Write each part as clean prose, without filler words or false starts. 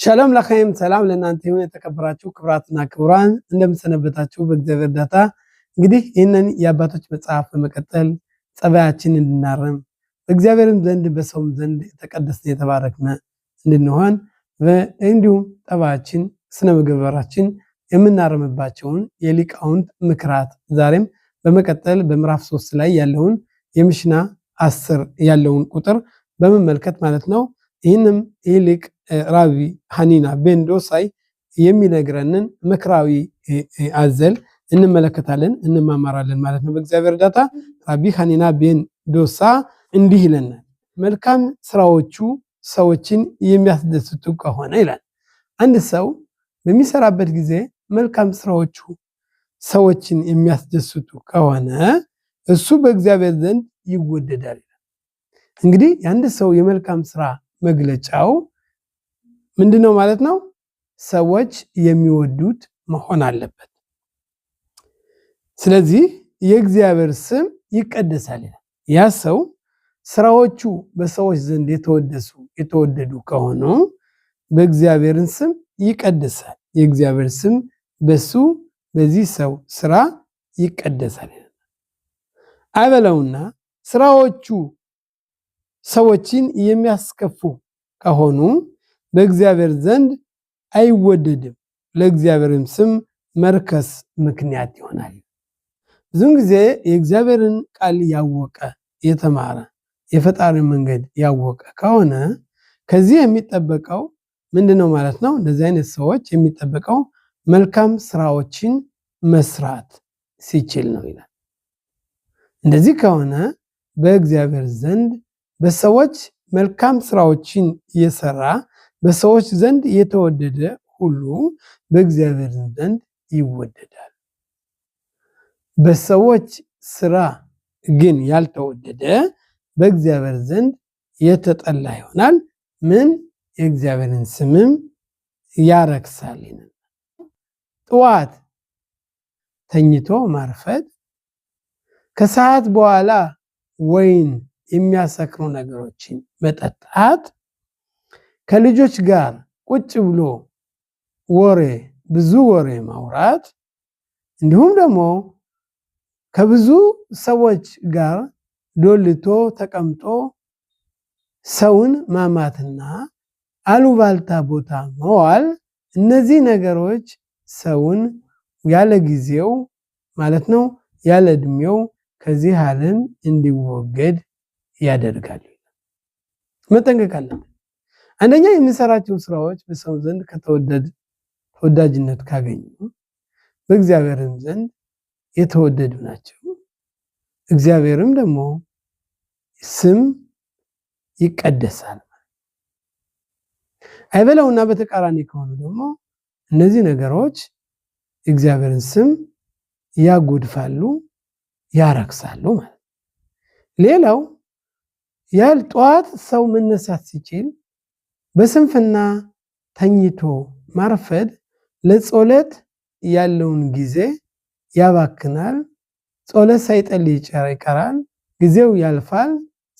ሸሎም ለኸም ሰላም ለእናንተ ይሁን። የተከበራችሁ ክቡራትና ክቡራን እንደምሰነበታችሁ በእግዚአብሔር እርዳታ እንግዲህ ይህንን የአባቶች መጽሐፍ በመቀጠል ጸባያችን እንድናርም በእግዚአብሔርም ዘንድ በሰውም ዘንድ የተቀደስን የተባረክነ እንድንሆን እንዲሁም ጠባያችን ስነ ምግባራችን የምናርምባቸውን የሊቃውንት ምክራት ዛሬም በመቀጠል በምዕራፍ 3 ላይ ያለውን የምሽና 10 ያለውን ቁጥር በመመልከት ማለት ነው። ይህንም ይህ ሊቅ ራቢ ሐኒና ቤን ዶሳይ የሚነግረንን ምክራዊ አዘል እንመለከታለን፣ እንማማራለን ማለት ነው። በእግዚአብሔር እርዳታ ራቢ ሐኒና ቤን ዶሳ እንዲህ ይለናል። መልካም ስራዎቹ ሰዎችን የሚያስደስቱ ከሆነ ይላል። አንድ ሰው በሚሰራበት ጊዜ መልካም ስራዎቹ ሰዎችን የሚያስደስቱ ከሆነ እሱ በእግዚአብሔር ዘንድ ይወደዳል። እንግዲህ የአንድ ሰው የመልካም ስራ መግለጫው ምንድነው ማለት ነው? ሰዎች የሚወዱት መሆን አለበት። ስለዚህ የእግዚአብሔር ስም ይቀደሳል ይላል። ያ ሰው ስራዎቹ በሰዎች ዘንድ የተወደሱ የተወደዱ ከሆኑ በእግዚአብሔርን ስም ይቀደሳል። የእግዚአብሔር ስም በሱ በዚህ ሰው ስራ ይቀደሳል። አይበለውና ስራዎቹ ሰዎችን የሚያስከፉ ከሆኑ በእግዚአብሔር ዘንድ አይወደድም፣ ለእግዚአብሔርም ስም መርከስ ምክንያት ይሆናል። ብዙውን ጊዜ የእግዚአብሔርን ቃል ያወቀ የተማረ የፈጣሪን መንገድ ያወቀ ከሆነ ከዚህ የሚጠበቀው ምንድነው ማለት ነው? እንደዚህ አይነት ሰዎች የሚጠበቀው መልካም ስራዎችን መስራት ሲችል ነው ይላል። እንደዚህ ከሆነ በእግዚአብሔር ዘንድ በሰዎች መልካም ስራዎችን እየሰራ በሰዎች ዘንድ የተወደደ ሁሉ በእግዚአብሔር ዘንድ ይወደዳል። በሰዎች ስራ ግን ያልተወደደ በእግዚአብሔር ዘንድ የተጠላ ይሆናል። ምን የእግዚአብሔርን ስምም ያረክሳል። ጠዋት ተኝቶ ማርፈድ፣ ከሰዓት በኋላ ወይን የሚያሰክሩ ነገሮችን መጠጣት፣ ከልጆች ጋር ቁጭ ብሎ ወሬ ብዙ ወሬ ማውራት፣ እንዲሁም ደግሞ ከብዙ ሰዎች ጋር ዶልቶ ተቀምጦ ሰውን ማማትና አሉባልታ ቦታ መዋል፣ እነዚህ ነገሮች ሰውን ያለ ጊዜው ማለት ነው ያለ እድሜው ከዚህ ዓለም እንዲወገድ ያደርጋል። መጠንቀቅ አለብን። አንደኛ የምንሰራቸው ስራዎች በሰው ዘንድ ተወዳጅነት ካገኙ በእግዚአብሔርም ዘንድ የተወደዱ ናቸው። እግዚአብሔርም ደግሞ ስም ይቀደሳል። አይበለውና በተቃራኒ ከሆኑ ደግሞ እነዚህ ነገሮች እግዚአብሔርን ስም ያጎድፋሉ፣ ያረክሳሉ ማለት ነው። ሌላው ያል ጠዋት ሰው መነሳት ሲችል በስንፍና ተኝቶ ማርፈድ ለጸሎት ያለውን ጊዜ ያባክናል። ጸሎት ሳይጸልይ ይቀራል፣ ጊዜው ያልፋል።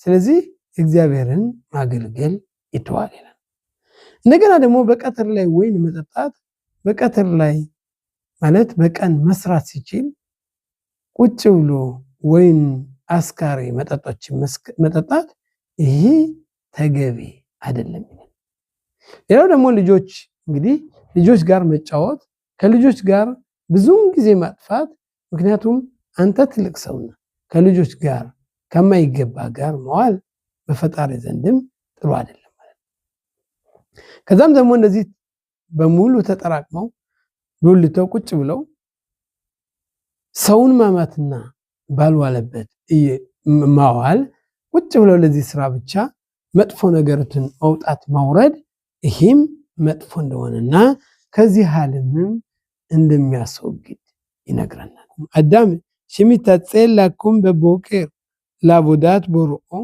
ስለዚህ እግዚአብሔርን ማገልገል ይተዋል ይላል። እንደገና ደግሞ በቀትር ላይ ወይን መጠጣት በቀትር ላይ ማለት በቀን መስራት ሲችል ቁጭ ብሎ ወይን አስካሪ መጠጦችን መጠጣት ይሄ ተገቢ አይደለም። ሌላው ደግሞ ልጆች እንግዲህ ልጆች ጋር መጫወት ከልጆች ጋር ብዙውን ጊዜ ማጥፋት፣ ምክንያቱም አንተ ትልቅ ሰው ነህ፣ ከልጆች ጋር ከማይገባ ጋር መዋል በፈጣሪ ዘንድም ጥሩ አይደለም ማለት ነው። ከዛም ደግሞ እንደዚህ በሙሉ ተጠራቅመው ዶልተው ቁጭ ብለው ሰውን ማማትና ባልዋለበት ማዋል ቁጭ ብለው ለዚህ ስራ ብቻ መጥፎ ነገርትን መውጣት ማውረድ ይህም መጥፎ እንደሆነና ከዚህ ዓለምም እንደሚያስወግድ ይነግረናል። አዳም שמתעצל לקום בבוקר לעבודת בוראו,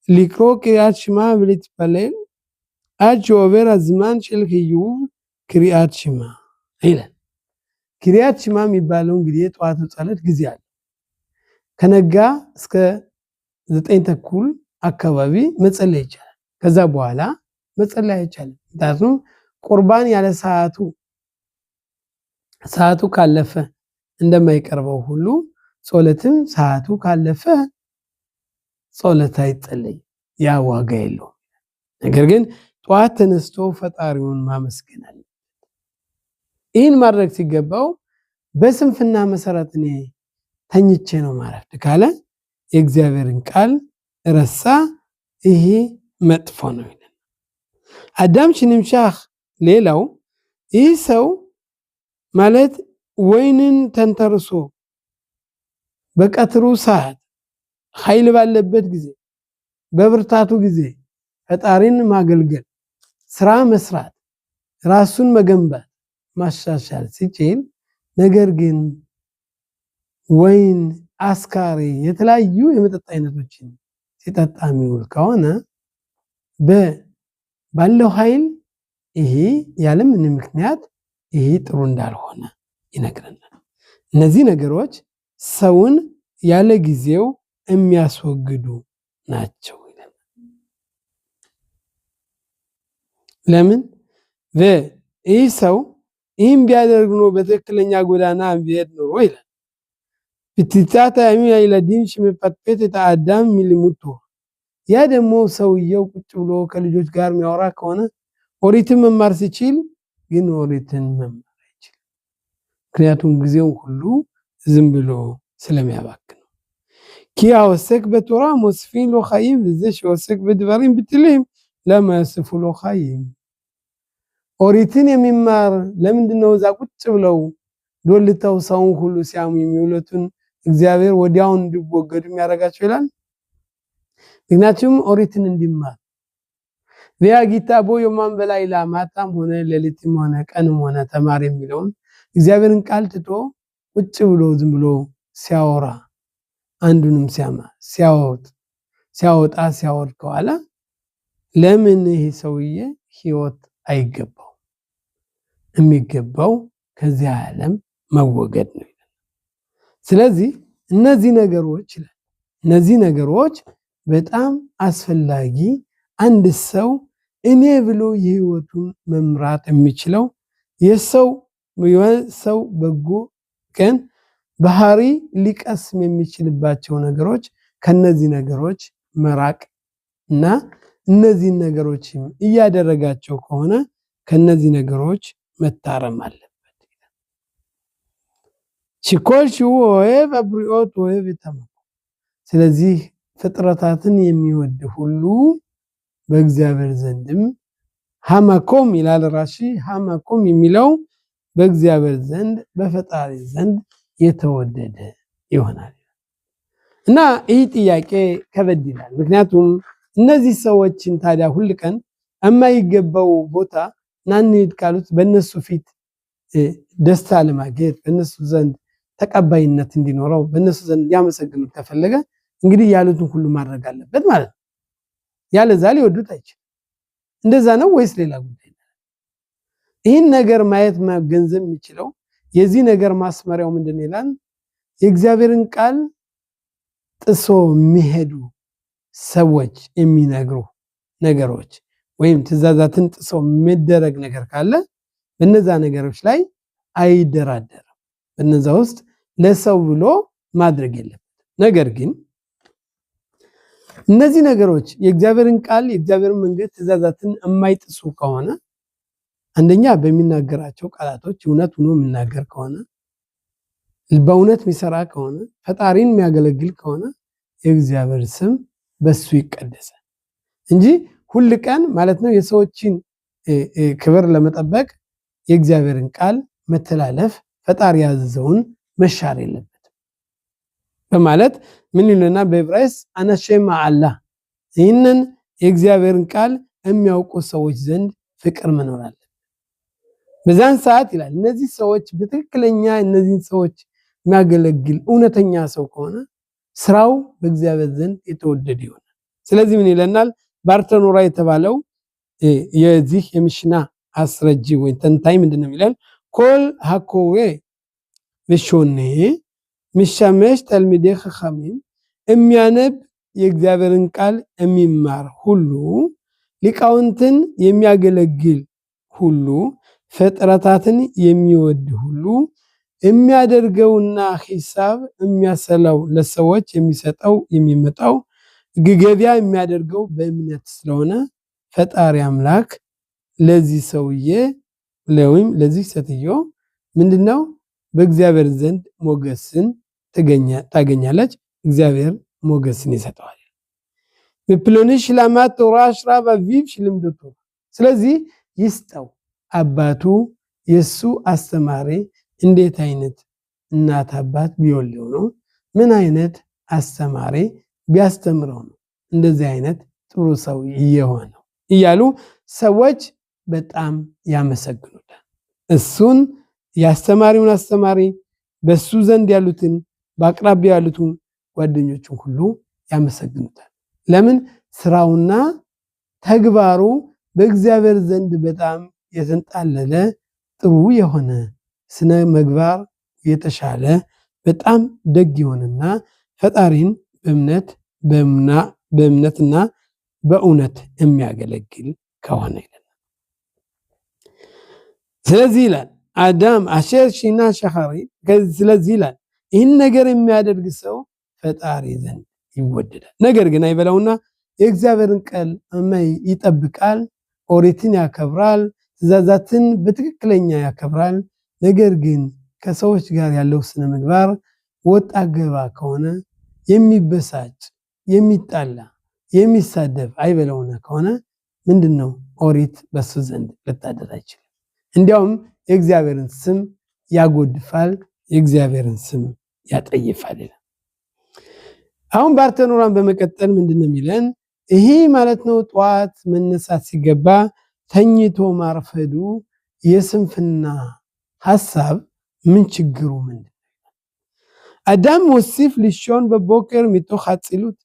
לקרוא קריאת שמע ולהתפלל, עד שעובר הזמן של חיוב קריאת שמע ይላል። קריאת שמע የሚባለው እንግዲህ የጠዋቱ ጸሎት ጊዜ አለ። ከነጋ እስከ 9:30 አካባቢ መጸለይ ይቻላል። ከዛ በኋላ መጸለይ አይቻልም። ምክንያቱም ቁርባን ያለ ሰዓቱ ሰዓቱ ካለፈ እንደማይቀርበው ሁሉ ጸሎትም ሰዓቱ ካለፈ ጸሎት አይጸለይም፣ ያ ዋጋ የለውም። ነገር ግን ጠዋት ተነስቶ ፈጣሪውን ማመስገን አለበት። ይህን ማድረግ ሲገባው በስንፍና መሰረት እኔ ተኝቼ ነው ማረፍድ ካለ የእግዚአብሔርን ቃል ረሳ። ይሄ መጥፎ ነው ይላል። אדם שנמשך ሌላው ይህ ሰው ማለት ወይንን ተንተርሶ በቀትሩ ሰዓት ኃይል ባለበት ጊዜ በብርታቱ ጊዜ ፈጣሪን ማገልገል፣ ስራ መስራት፣ ራሱን መገንባት፣ ማሻሻል ሲችል ነገር ግን ወይን፣ አስካሪ የተለያዩ የመጠጥ አይነቶችን ሲጠጣ የሚውል ከሆነ ባለው ኃይል ይሄ ያለምንም ምክንያት ይሄ ጥሩ እንዳልሆነ ይነግረናል። እነዚህ ነገሮች ሰውን ያለ ጊዜው የሚያስወግዱ ናቸው ይለናል። ለምን ይህ ሰው ይህም ቢያደርግ ኖሮ በትክክለኛ ጎዳና ቢሄድ ኖሮ ይላል פתיתת הימים הילדים שמפטפט את האדם מלימוד תורה። ያ ደግሞ ሰውየው ቁጭ ብሎ ከልጆች ጋር የሚያወራ ከሆነ ኦሪትን መማር ሲችል ግን ኦሪትን መማር አይችልም። ምክንያቱም ጊዜውን ሁሉ ዝም ብሎ ስለሚያባክን ነው። כי העוסק בתורה מוסיפין לו חיים וזה שעוסק בדברים בטלים למה יוסיפו לו חיים። ኦሪትን የሚማር ለምንድን ነው እዛ ቁጭ ብለው ዶልተው ሰውን ሁሉ ሲያሙ የሚውሉትን እግዚአብሔር ወዲያውን እንዲወገዱ የሚያደርጋቸው ይላል። ምክንያቱም ኦሪትን እንዲማር והגית בו יומם ולילה ማታም ሆነ ሌሊትም ሆነ ቀንም ሆነ ተማር የሚለውን እግዚአብሔርን ቃል ትቶ ቁጭ ብሎ ዝም ብሎ ሲያወራ አንዱንም ሲያማ ሲያወጥ ሲያወጣ ሲያወርድ ከኋላ ለምን ይሄ ሰውዬ ህይወት አይገባው? የሚገባው ከዚህ ዓለም መወገድ ነው ይላል። ስለዚህ እነዚህ ነገሮች ይላል እነዚህ ነገሮች በጣም አስፈላጊ አንድ ሰው እኔ ብሎ የህይወቱን መምራት የሚችለው የሰው ሰው በጎ ቀን ባህሪ ሊቀስም የሚችልባቸው ነገሮች ከነዚህ ነገሮች መራቅ እና እነዚህን ነገሮች እያደረጋቸው ከሆነ ከነዚህ ነገሮች መታረም አለበት። שכל שהוא אוהב הבריות אוהב את המקום። ስለዚህ ፍጥረታትን የሚወድ ሁሉ በእግዚአብሔር ዘንድም המקום ይላል ራሺ። המקום የሚለው በእግዚአብሔር ዘንድ በፈጣሪ ዘንድ የተወደደ ይሆናል። እና ይህ ጥያቄ ከበድ ይላል። ምክንያቱም እነዚህ ሰዎችን ታዲያ ሁል ቀን የማይገባው ቦታ ና እንሂድ ካሉት በእነሱ ፊት ደስታ ለማግኘት በእነሱ ዘንድ ተቀባይነት እንዲኖረው በእነሱ ዘንድ እንዲያመሰግኑት ከፈለገ እንግዲህ ያሉትን ሁሉ ማድረግ አለበት ማለት ነው። ያለዛ ሊወዱት አይችልም። እንደዛ ነው ወይስ ሌላ ጉዳይ? ይህን ነገር ማየት መገንዘብ የሚችለው የዚህ ነገር ማስመሪያው ምንድን ነው ይላል። የእግዚአብሔርን ቃል ጥሶ የሚሄዱ ሰዎች የሚነግሩ ነገሮች ወይም ትእዛዛትን ጥሶ የሚደረግ ነገር ካለ በነዛ ነገሮች ላይ አይደራደርም። በነዛ ውስጥ ለሰው ብሎ ማድረግ የለበትም። ነገር ግን እነዚህ ነገሮች የእግዚአብሔርን ቃል የእግዚአብሔርን መንገድ ትእዛዛትን የማይጥሱ ከሆነ አንደኛ በሚናገራቸው ቃላቶች እውነት ሆኖ የሚናገር ከሆነ በእውነት የሚሰራ ከሆነ ፈጣሪን የሚያገለግል ከሆነ የእግዚአብሔር ስም በሱ ይቀደሳል እንጂ ሁል ቀን ማለት ነው የሰዎችን ክብር ለመጠበቅ የእግዚአብሔርን ቃል መተላለፍ ፈጣሪ ያዘዘውን መሻር የለበትም በማለት ምን ይልና በዕብራይስጥ אנשי מעלה ይህንን የእግዚአብሔርን ቃል የሚያውቁ ሰዎች ዘንድ ፍቅር መኖር አለ። በዛን ሰዓት ይላል እነዚህ ሰዎች በትክክለኛ እነዚህን ሰዎች የሚያገለግል እውነተኛ ሰው ከሆነ ስራው በእግዚአብሔር ዘንድ የተወደደ ይሆናል። ስለዚህ ምን ይለናል? ባርተኖራ የተባለው የዚህ የምሽና አስረጂ ወይም ተንታኝ ምንድን ነው የሚለን? כל הקורא ושונה משמש תלמידי חכמים የሚያነብ የእግዚአብሔርን ቃል የሚማር ሁሉ ሊቃውንትን የሚያገለግል ሁሉ ፍጥረታትን የሚወድ ሁሉ የሚያደርገውና ሂሳብ የሚያሰላው ለሰዎች የሚሰጠው የሚመጣው ገበያ የሚያደርገው በእምነት ስለሆነ ፈጣሪ አምላክ ለዚህ ሰውዬ ወይም ለዚህ ሴትዮ ምንድነው በእግዚአብሔር ዘንድ ሞገስን ታገኛለች። እግዚአብሔር ሞገስን ይሰጠዋል። מפלוני שלמד תורה אשריו אביו שלימדו תורה። ስለዚህ ይስጠው አባቱ የሱ አስተማሪ እንዴት አይነት እናት አባት ቢወልደው ነው? ምን አይነት አስተማሪ ቢያስተምረው ነው እንደዚህ አይነት ጥሩ ሰው የሆነው እያሉ ሰዎች በጣም ያመሰግኑታል። እሱን የአስተማሪውን አስተማሪ በሱ ዘንድ ያሉትን በአቅራቢያ ያሉትን ጓደኞችን ሁሉ ያመሰግኑታል። ለምን? ስራውና ተግባሩ በእግዚአብሔር ዘንድ በጣም የተንጣለለ ጥሩ የሆነ ስነ ምግባር የተሻለ በጣም ደግ የሆነና ፈጣሪን በእምነት በእምነትና በእውነት የሚያገለግል ከሆነ ይላል። ስለዚህ ይላል אדם אשר שינה שחרית። ስለዚህ ይላል ይህን ነገር የሚያደርግ ሰው ፈጣሪ ዘንድ ይወደዳል። ነገር ግን አይበላውና የእግዚአብሔርን ቃል ይጠብቃል፣ ኦሪትን ያከብራል፣ ትእዛዛትን በትክክለኛ ያከብራል። ነገር ግን ከሰዎች ጋር ያለው ስነ ምግባር ወጣ ገባ ከሆነ የሚበሳጭ፣ የሚጣላ፣ የሚሳደብ አይበለውና ከሆነ ምንድን ነው ኦሪት በሱ ዘንድ ልታደር አይችልም። እንዲያውም የእግዚአብሔርን ስም ያጎድፋል፣ የእግዚአብሔርን ስም ያጠይፋል ይላል። አሁን ባርተኖራን በመቀጠል ምንድን ነው የሚለን? ይሄ ማለት ነው ጠዋት መነሳት ሲገባ ተኝቶ ማርፈዱ የስንፍና ሐሳብ ምን ችግሩ ምንድን ነው? אדם מוסיף לישון בבוקר מתוך עצלות,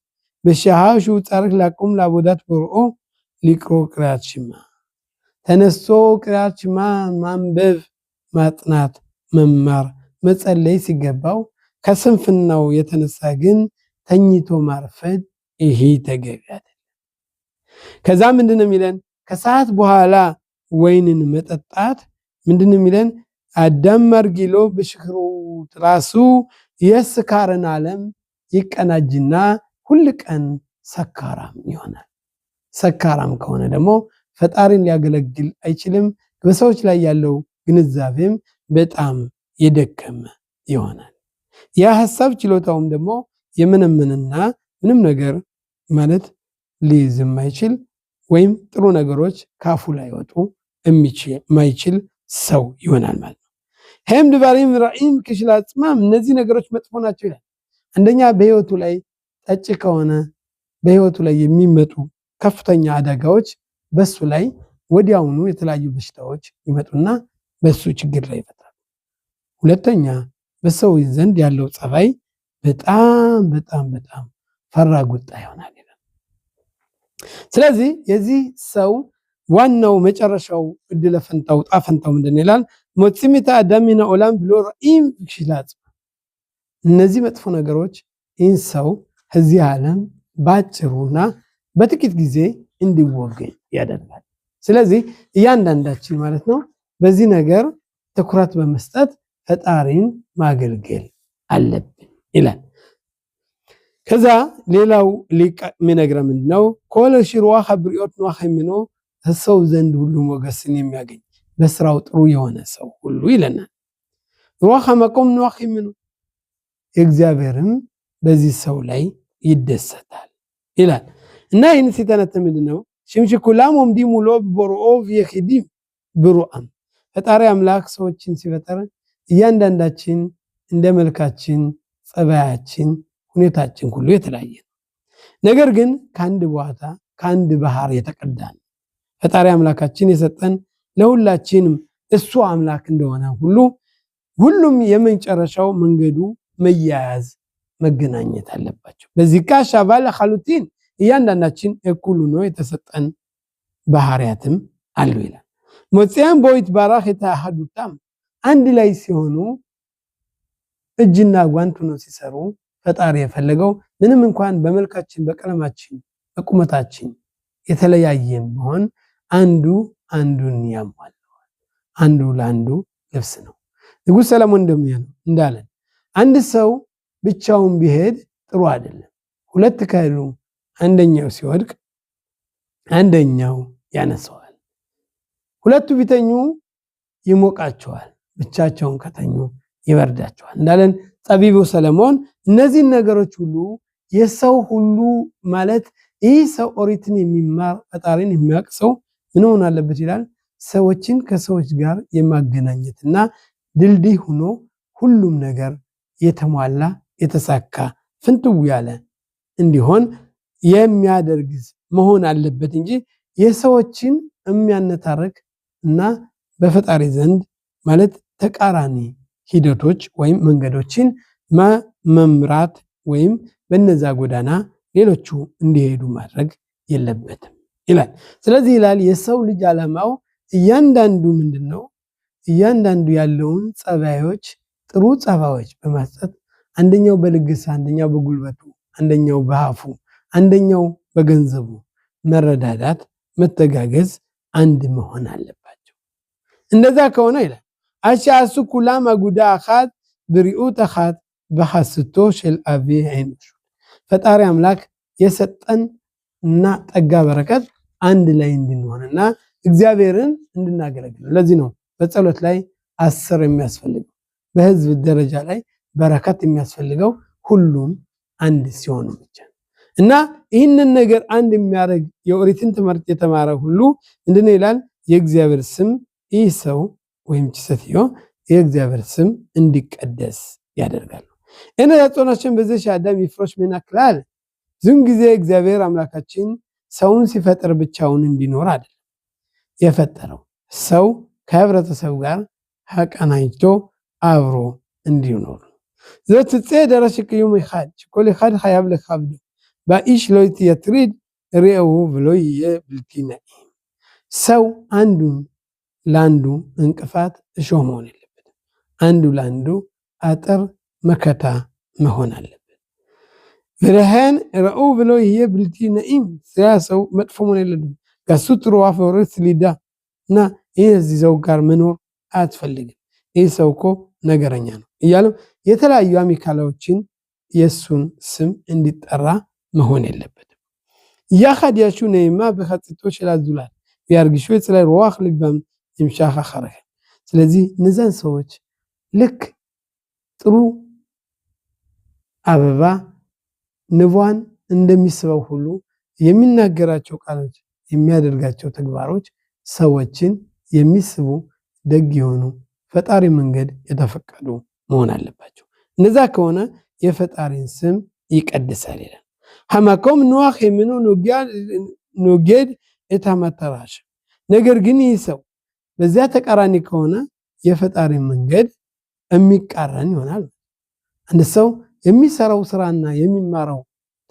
בשעה שהוא צריך לקום לעבודת בוראו, לקרוא קריאת שמע. ተነስቶ קריאת שמע ማንበብ፣ ማጥናት፣ መማር፣ መጸለይ ሲገባው ከስንፍናው የተነሳ ግን ተኝቶ ማርፈድ ይሄ ተገቢ አይደለም። ከዛ ምንድነው የሚለን? ከሰዓት በኋላ ወይንን መጠጣት ምንድነው የሚለን? אדם מרגילו בשכרות ራሱ የስካርን ዓለም ይቀናጅና ሁል ቀን ሰካራም ይሆናል። ሰካራም ከሆነ ደግሞ ፈጣሪን ሊያገለግል አይችልም። በሰዎች ላይ ያለው ግንዛቤም በጣም የደከመ ይሆናል። የሀሳብ ችሎታውም ደግሞ የመነመንና ምንም ነገር ማለት ሊይዝ የማይችል ወይም ጥሩ ነገሮች ካፉ ላይወጡ የማይችል ሰው ይሆናል ማለት ነው። הם דברים רעים כשלעצמם እነዚህ ነገሮች መጥፎ ናቸው ይላል። አንደኛ በህይወቱ ላይ ጠጭ ከሆነ በህይወቱ ላይ የሚመጡ ከፍተኛ አደጋዎች በሱ ላይ ወዲያውኑ የተለያዩ በሽታዎች ይመጡና በሱ ችግር ላይ ይፈጥራል። ሁለተኛ በሰው ዘንድ ያለው ጸባይ በጣም በጣም በጣም ፈራ ጉጣ ይሆናል ይላል። ስለዚህ የዚህ ሰው ዋናው መጨረሻው እድለ ፈንታው ጣፈንታው ምንድን ይላል? מוציאים את האדם מן העולם בלא רעים כשלעצמם። እነዚህ መጥፎ ነገሮች ይህን ሰው ከዚህ ዓለም ባጭሩና በጥቂት ጊዜ እንዲወገድ ያደርጋል። ስለዚህ እያንዳንዳችን ማለት ነው በዚህ ነገር ትኩረት በመስጠት ፈጣሪን ማገልገል አለብን ይላል። ከዛ ሌላው ሊቅ የሚነግረን ምንድነው? כל אשר רוח הבריות נוחה הימנו ሰው ዘንድ ሁሉ ሞገስን የሚያገኝ በስራው ጥሩ የሆነ ሰው ሁሉ ይለናል። רוח המקום נוחה הימנו እግዚአብሔርም በዚህ ሰው ላይ ይደሰታል ይላል። እና ይህን ሲተነትን ምንድነው? משום שכולם עומדים מולו בבוראו ויחידים ברואם ፈጣሪ አምላክ ሰዎችን ሲፈጠር እያንዳንዳችን እንደ መልካችን፣ ጸባያችን፣ ሁኔታችን ሁሉ የተለያየ ነው። ነገር ግን ከአንድ ቦታ ከአንድ ባህር የተቀዳ ነው። ፈጣሪ አምላካችን የሰጠን ለሁላችንም እሱ አምላክ እንደሆነ ሁሉ ሁሉም የመጨረሻው መንገዱ መያያዝ መገናኘት አለባቸው። በዚህ שווה לחלוטין እያንዳንዳችን እኩል ነው የተሰጠን ባህሪያትም አሉ ይላል። מוצאם בו יתברך את אחדותם አንድ ላይ ሲሆኑ እጅና ጓንት ሆነው ሲሰሩ ፈጣሪ የፈለገው ምንም እንኳን በመልካችን፣ በቀለማችን፣ በቁመታችን የተለያየን ቢሆን አንዱ አንዱን ያሟላል። አንዱ ለአንዱ ልብስ ነው። ንጉሥ ሰለሞን እንዳለን አንድ ሰው ብቻውን ቢሄድ ጥሩ አይደለም። ሁለት ከሄዱ አንደኛው ሲወድቅ አንደኛው ያነሰዋል። ሁለቱ ቢተኙ ይሞቃቸዋል፣ ብቻቸውን ከተኙ ይበርዳቸዋል እንዳለን ጠቢቡ ሰለሞን እነዚህን ነገሮች ሁሉ የሰው ሁሉ ማለት ይህ ሰው ኦሪትን የሚማር ፈጣሪን የሚያውቅ ሰው ምን መሆን አለበት ይላል? ሰዎችን ከሰዎች ጋር የማገናኘትና ድልድይ ሆኖ ሁሉም ነገር የተሟላ የተሳካ ፍንትው ያለ እንዲሆን የሚያደርግ መሆን አለበት እንጂ የሰዎችን የሚያነታርክ እና በፈጣሪ ዘንድ ማለት ተቃራኒ ሂደቶች ወይም መንገዶችን መምራት ወይም በነዛ ጎዳና ሌሎቹ እንዲሄዱ ማድረግ የለበትም ይላል። ስለዚህ ይላል የሰው ልጅ ዓላማው እያንዳንዱ ምንድን ነው? እያንዳንዱ ያለውን ጸባዮች ጥሩ ጸባዮች በማስጠት አንደኛው በልግሳ፣ አንደኛው በጉልበቱ፣ አንደኛው በአፉ፣ አንደኛው በገንዘቡ መረዳዳት፣ መተጋገዝ፣ አንድ መሆን አለባቸው። እንደዛ ከሆነ ይላል አሻሱ ኩላም አጉዳ አኻት ብሪኡት አኻት በሐስቶ של አቢ አይኖሹ ፈጣሪ አምላክ የሰጠን እና ጠጋ በረከት አንድ ላይ እንድንሆንና እግዚአብሔርን እንድናገለግል። ለዚህ ነው በጸሎት ላይ 10 የሚያስፈልገው፣ በህዝብ ደረጃ ላይ በረከት የሚያስፈልገው ሁሉም አንድ ሲሆኑ ብቻ እና ይህንን ነገር አንድ የሚያደርግ የኦሪትን ትምህርት የተማረ ሁሉ ምንድነው ይላል? የእግዚአብሔር ስም ይህ ሰው ወይም ሴትዮ የእግዚአብሔር ስም እንዲቀደስ ያደርጋሉ። እነ ያጾናችን በዚህ አዳም ይፍሮሽ ምን አክላል። ብዙን ጊዜ እግዚአብሔር አምላካችን ሰውን ሲፈጥር ብቻውን እንዲኖር አይደለም የፈጠረው፣ ሰው ከህብረተሰቡ ጋር ተቀናጅቶ አብሮ እንዲኖር ነው። ዘትጼ ደረሽ ቅዩም ይኻድ כל אחד חייב לכבדו והאיש לא יטריד רעהו ולא יהיה בלתי נעים። ሰው አንዱን ለአንዱ እንቅፋት እሾህ መሆን የለበትም። አንዱ ለአንዱ አጥር መከታ መሆን አለበት። ולכן ראו ולא יהיה בלתי נעים ያ ሰው መጥፎ መሆን የለበትም። גסות רוח ועורר סלידה እና ይህ እዚህ ሰው ጋር መኖር አያስፈልግም፣ ይህ ሰው እኮ ነገረኛ ነው እያሉ የተለያዩ አሚካላዎችን የእሱን ስም እንዲጠራ መሆን የለበትም። יחד ישו נעימה בחציתו של הזולת וירגישו אצלה רוח ליבם ይምሻህ אחריהם። ስለዚህ እነዛን ሰዎች ልክ ጥሩ አበባ ንቧን እንደሚስበው ሁሉ የሚናገራቸው ቃሎች፣ የሚያደርጋቸው ተግባሮች ሰዎችን የሚስቡ ደግ የሆኑ ፈጣሪ መንገድ የተፈቀዱ መሆን አለባቸው። እነዛ ከሆነ የፈጣሪን ስም ይቀድሳል ይላል። המקום נוח הימנו נוגד את המטרה። ነገር ግን ይህ ሰው በዚያ ተቃራኒ ከሆነ የፈጣሪ መንገድ የሚቃረን ይሆናል። አንድ ሰው የሚሰራው ስራና የሚማረው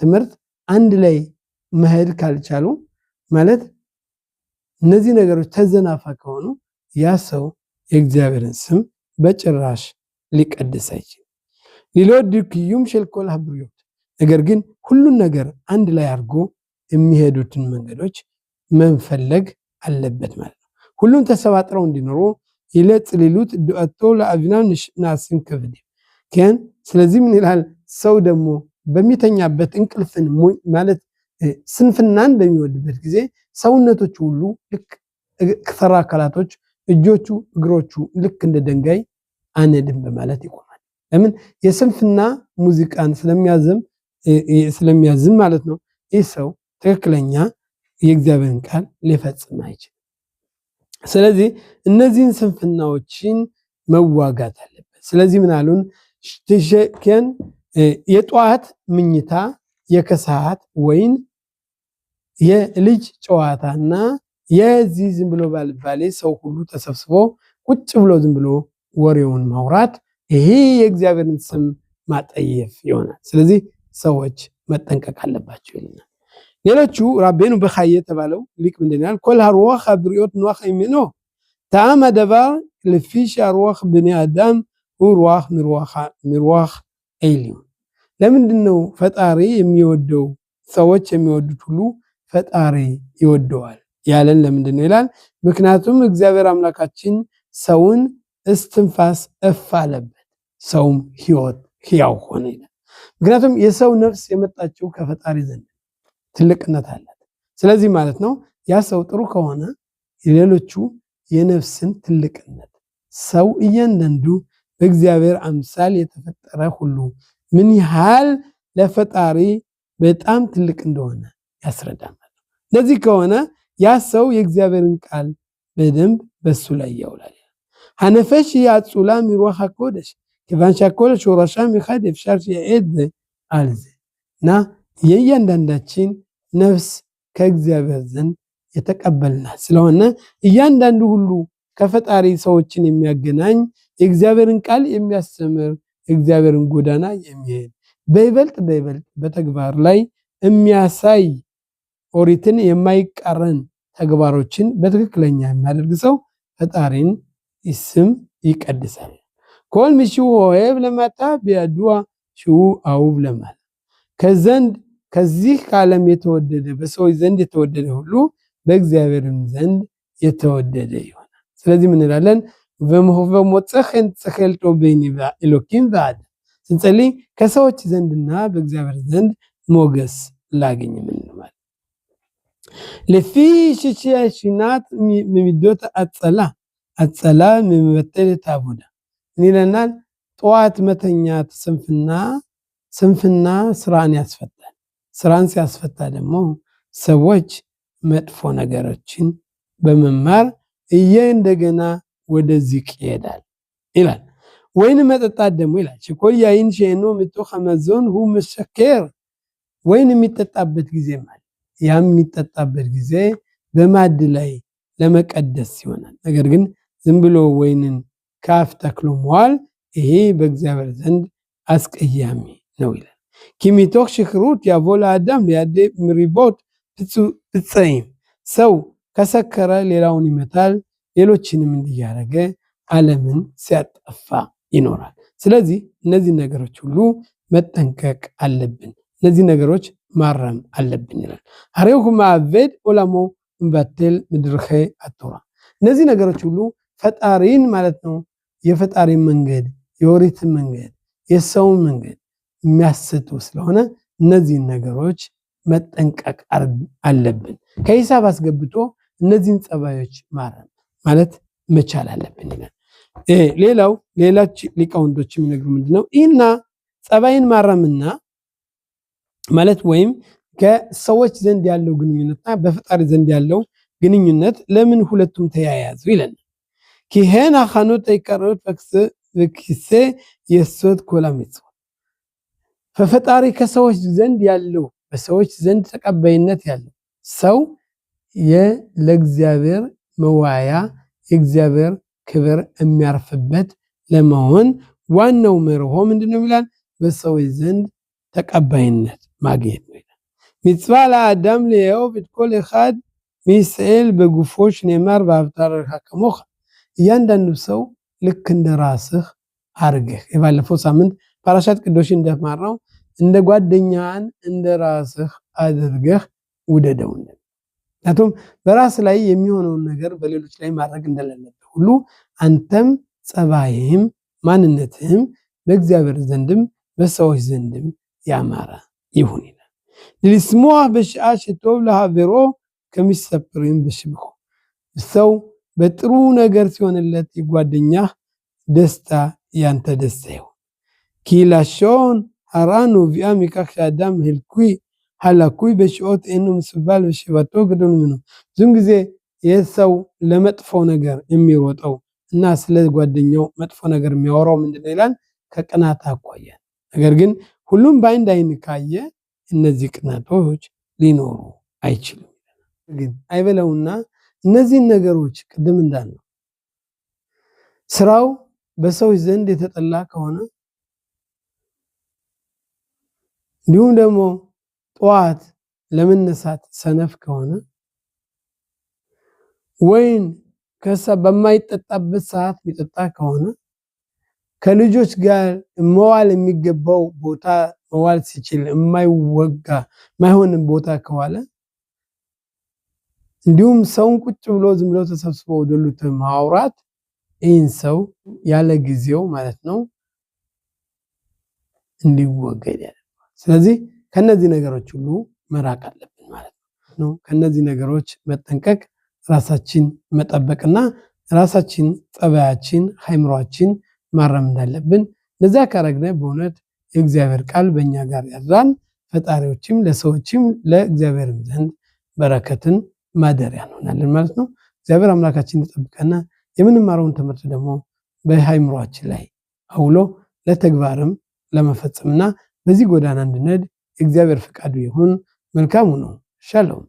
ትምህርት አንድ ላይ መሄድ ካልቻሉ ማለት እነዚህ ነገሮች ተዘናፋ ከሆኑ ያ ሰው የእግዚአብሔርን ስም በጭራሽ ሊቀድስ አይችልም። ללא דו-קיום של כל הבריות። ነገር ግን ሁሉን ነገር አንድ ላይ አድርጎ የሚሄዱትን መንገዶች መፈለግ አለበት ማለት ነው። ሁሉም ተሰባጥረው እንዲኖሩ ይለጽሊሉት ድአቶ ለአቪናም ናስን ክብድ ከን። ስለዚህ ምን ይላል? ሰው ደግሞ በሚተኛበት እንቅልፍን ማለት ስንፍናን በሚወድበት ጊዜ ሰውነቶቹ ሁሉ ልክ ሰራ አካላቶች እጆቹ፣ እግሮቹ ልክ እንደ ድንጋይ አነድም በማለት ይቆማል። ለምን? የስንፍና ሙዚቃን ስለሚያዝም ማለት ነው። ይህ ሰው ትክክለኛ የእግዚአብሔርን ቃል ሊፈጽም አይችልም። ስለዚህ እነዚህን ስንፍናዎችን መዋጋት አለበት። ስለዚህ ምን አሉን? የጠዋት ምኝታ፣ የከሰዓት ወይን፣ የልጅ ጨዋታና የዚህ ዝም ብሎ ባልባሌ ሰው ሁሉ ተሰብስቦ ቁጭ ብሎ ዝም ብሎ ወሬውን ማውራት ይሄ የእግዚአብሔርን ስም ማጠየፍ ይሆናል። ስለዚህ ሰዎች መጠንቀቅ አለባቸው ይልናል። ሌሎቹ רבנו בחיי የተባለው ሊቅ ምንድን ይላል? כל הרוח הבריות נוח הימנו טעם הדבר לפי שהרוח בני אדם הוא רוח מרוח עליון። ለምንድን ነው ፈጣሪ የሚወደው ሰዎች የሚወዱት ሁሉ ፈጣሪ ይወደዋል ያለን ለምንድን ነው ይላል? ምክንያቱም እግዚአብሔር አምላካችን ሰውን እስትንፋስ እፍ አለበት፣ ሰውም ሕይወት ሕያው ሆነ ይላል። ምክንያቱም የሰው ነፍስ የመጣችው ከፈጣሪ ዘንድ ትልቅነት አላት። ስለዚህ ማለት ነው ያ ሰው ጥሩ ከሆነ የሌሎቹ የነፍስን ትልቅነት ሰው እያንዳንዱ በእግዚአብሔር አምሳል የተፈጠረ ሁሉ ምን ያህል ለፈጣሪ በጣም ትልቅ እንደሆነ ያስረዳል። እንደዚህ ከሆነ ያ ሰው የእግዚአብሔርን ቃል በደንብ በሱ ላይ ያውላል። הנפש היא אצולה מרוח הקודש כיוון שהקודש שורשה מחד אפשר שיעד על זה እና የእያንዳንዳችን ነፍስ ከእግዚአብሔር ዘንድ የተቀበልናት ስለሆነ እያንዳንዱ ሁሉ ከፈጣሪ ሰዎችን የሚያገናኝ የእግዚአብሔርን ቃል የሚያስተምር የእግዚአብሔርን ጎዳና የሚሄድ በይበልጥ በይበልጥ በተግባር ላይ የሚያሳይ ኦሪትን የማይቃረን ተግባሮችን በትክክለኛ የሚያደርግ ሰው ፈጣሪን ስም ይቀድሳል። כל מי שהוא אוהב למטה בידוע שהוא אהוב למעלה ከዘንድ ከዚህ ከዓለም የተወደደ በሰዎች ዘንድ የተወደደ ሁሉ በእግዚአብሔርም ዘንድ የተወደደ ይሆናል። ስለዚህ ምን እንላለን? ומוצא חן שכל טוב בעיני אלוקים ואדם ስንጸልይ ከሰዎች ዘንድና በእግዚአብሔር ዘንድ ሞገስ ላግኝ ምንል לפי ששינת ממידות עצלה עצלה መበተል עבודה ምን ይለናል? ጠዋት መተኛት ስንፍና ስንፍና ስራን ያስፈታል። ስራን ሲያስፈታ ደግሞ ሰዎች መጥፎ ነገሮችን በመማር እየ እንደገና ወደ ዚቅ ይሄዳል ይላል። ወይን መጠጣት ደግሞ ይላል שכל יין שאינו מתוך המזון הוא משכר ወይን የሚጠጣበት ጊዜ ማለት ያም የሚጠጣበት ጊዜ በማዕድ ላይ ለመቀደስ ይሆናል። ነገር ግን ዝም ብሎ ወይንን ካፍ ተክሎ መዋል ይሄ በእግዚአብሔር ዘንድ አስቀያሚ ነው ይላል። כי מתוך שכרות יבוא לאדם לידי מריבות פצעים ሰው ከሰከረ ሌላውን ይመታል፣ ሌሎችንም እንዲያደረገ ዓለምን ሲያጠፋ ይኖራል። ስለዚህ እነዚህ ነገሮች ሁሉ መጠንቀቅ አለብን። እነዚህ ነገሮች ማረም አለብን ይላል። הרי הוא מאבד עולמו ומבטל מדרכי התורה እነዚህ ነገሮች ሁሉ ፈጣሪን ማለት ነው የፈጣሪን መንገድ የኦሪትን መንገድ የሰውን መንገድ የሚያስቱ ስለሆነ እነዚህን ነገሮች መጠንቀቅ አለብን። ከሂሳብ አስገብቶ እነዚህን ጸባዮች ማረም ማለት መቻል አለብን ይላል። ሌላው ሌሎች ሊቃውንቶች የሚነግሩ ምንድነው? ይህና ጸባይን ማረምና ማለት ወይም ከሰዎች ዘንድ ያለው ግንኙነትና በፈጣሪ ዘንድ ያለው ግንኙነት ለምን ሁለቱም ተያያዙ ይለናል። כי הן הכנות העיקריות וכיסא יסוד כל המצוות በፈጣሪ ከሰዎች ዘንድ ያለው በሰዎች ዘንድ ተቀባይነት ያለው ሰው ለእግዚአብሔር መዋያ የእግዚአብሔር ክብር የሚያርፍበት ለመሆን ዋናው መርሆ ምንድነው ይላል? በሰዎች ዘንድ ተቀባይነት ማግኘት ነው ይላል። מצווה לאדם לאהוב את כל אחד מישראל בגופו שנאמר ואהבת לרעך כמוך። እያንዳንዱ ሰው ልክ እንደ ራስህ አርገህ የባለፈው ሳምንት פרשת קדושים እንደተማርነው እንደ ጓደኛህን እንደ ራስህ አድርገህ ውደደው። ምክንያቱም በራስ ላይ የሚሆነውን ነገር በሌሎች ላይ ማድረግ እንደሌለብህ ሁሉ አንተም ጸባይህም ማንነትህም በእግዚአብሔር ዘንድም በሰዎች ዘንድም ያማረ ይሁን ይላል። לשמוח בשעה שטוב לחברו כמספרים בשבחו ሰው በጥሩ ነገር ሲሆንለት የጓደኛህ ደስታ ያንተ ደስታ ይሁን። כי לשון הרע נובע מכך שאדם הלקוי הלקוי בשעות אינו מסוגל ושבתו גדול ממנו። ብዙን ጊዜ የሰው ለመጥፎ ነገር የሚሮጠው እና ስለ ጓደኛው መጥፎ ነገር የሚያወራው ምንድነው ይላል? ከቅናት አኳያ። ነገር ግን ሁሉም በአንድ አይን ካየ እነዚህ ቅናቶች ሊኖሩ አይችሉም። ግን አይበለውና እነዚህን ነገሮች ቅድም እንዳልነው ስራው በሰዎች ዘንድ የተጠላ ከሆነ እንዲሁም ደግሞ ጠዋት ለመነሳት ሰነፍ ከሆነ ወይን ከሳ በማይጠጣበት ሰዓት የሚጠጣ ከሆነ ከልጆች ጋር መዋል የሚገባው ቦታ መዋል ሲችል የማይወጋ የማይሆንም ቦታ ከዋለ እንዲሁም ሰውን ቁጭ ብሎ ዝም ብሎ ተሰብስቦ ወደሉት ማውራት ይህን ሰው ያለ ጊዜው ማለት ነው እንዲወገድ ያደርገዋል። ስለዚህ ከነዚህ ነገሮች ሁሉ መራቅ አለብን ማለት ነው። ከነዚህ ነገሮች መጠንቀቅ፣ ራሳችን መጠበቅና ራሳችን ጸባያችን፣ አእምሯችን ማረም እንዳለብን እንደዚያ ካረግነ በእውነት የእግዚአብሔር ቃል በእኛ ጋር ያድራል። ፈጣሪዎችም ለሰዎችም ለእግዚአብሔርም ዘንድ በረከትን ማደሪያ እንሆናለን ማለት ነው። እግዚአብሔር አምላካችን ይጠብቀና የምንማረውን ትምህርት ደግሞ በአእምሯችን ላይ አውሎ ለተግባርም ለመፈጸምና በዚህ ጎዳና እንድንሄድ የእግዚአብሔር ፈቃዱ ይሁን። መልካሙ ነው። ሻሎም።